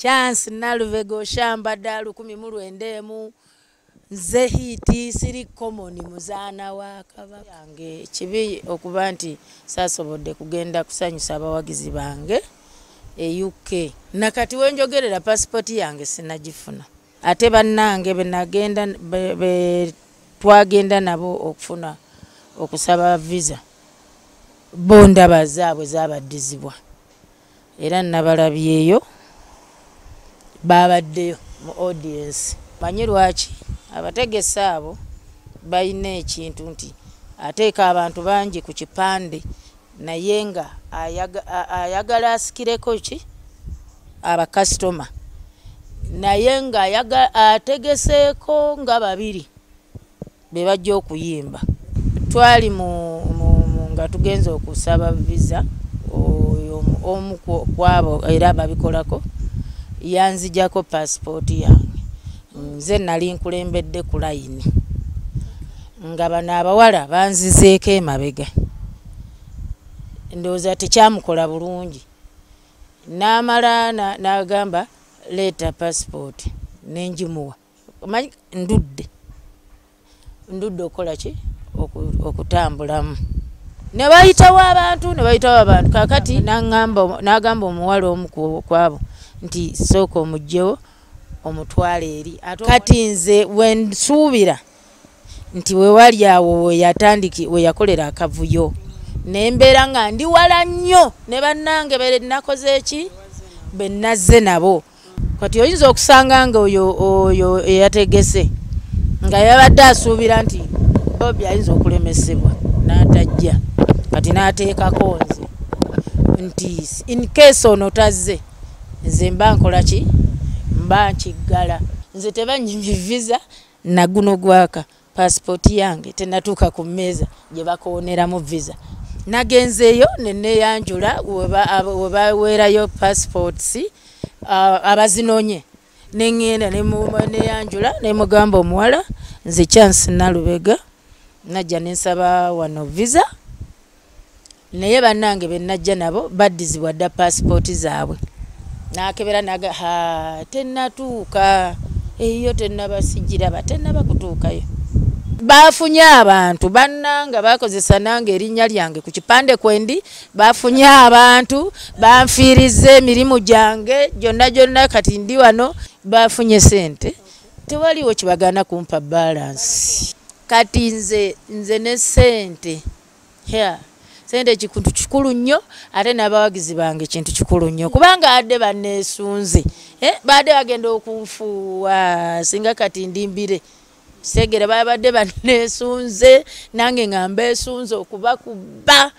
Chance Nalubega oshambadde 1900 nze hiti siri common muzaana wa Kabaka. Yange kibi okuba nti saasobodde kugenda kusanyusa abawagizi bange e UK. Nakati wenjogerera pasipoti yange sinagifuna. Ate bannange benagenda be twagenda nabo okufuna okusaba visa bo ndaba zaabwe zabaddizibwa era nabalabyeyo babaddeyo mu audience. Manyi lwaki abategesi abo balina ekintu nti ateeka abantu bangi ku kipande naye nga ayagala asikireko ki abakasitoma naye nga ategeseeko nga babiri be bajja okuyimba. Twali nga tugenze okusaba visa oyo omu kwabo era babikolako yanzijako pasipooti yange. Nze nali nkulembedde ku layini nga bano abawala banzizeeko emabega, ndowooza tekyamukola bulungi. N'amala n'agamba leeta pasipooti nenjimuwa. Omanyi ndudde okukola ki okutambulamu. Ne bayitawo abantu kaakati n'agamba omuwala omu kwabo nti sooka omugyewo omutwale eri. Kati nze wensuubira nti wewali awo we yakolera akavuyo nembeera nga ndi wala nnyo ne bannange be nakoze eki be nazze nabo. Kati oyinza okusanga nga oyo eyategese nga yabadde asuubira nti Bobi ayinza okulemesebwa n'atajja, kati n'ateekako nze nti in case ono tazze nze mba nkola ki, mba nkiggala. Nze tebanyimye visa naguno gwaka pasipooti yange tenatuuka ku mmeeza gye bakooneramu visa. Nagenzeeyo ne neeyanjula we baweerayo passports abazinonye ne ŋŋenda neyanjula ne mugamba omuwala nze Chance Nalubega najja ne nsaba wano visa naye bannange be najja nabo baddizibwa dda pasipooti zaabwe. N'akebera naga ha tennatuuka eyo tennabasijiraba tennaba kutuukayo. Bafunye abantu bannanga bakozesa nange erinnya lyange ku kipande kwendi, bafunye abantu banfiiriza emirimu gyange gyonna gyonna kati ndi wano bafunye sente tewaliwo kibagaana kumpa balance. Kati nze ne sente sente kintu kikulu nnyo ate n'abawagizi bange kintu kikulu nnyo kubanga adde banneesunze badde bagenda okunfuuwa singa kati ndimbire segera babadde banneesunze nange nga mbeesunze okubakuba.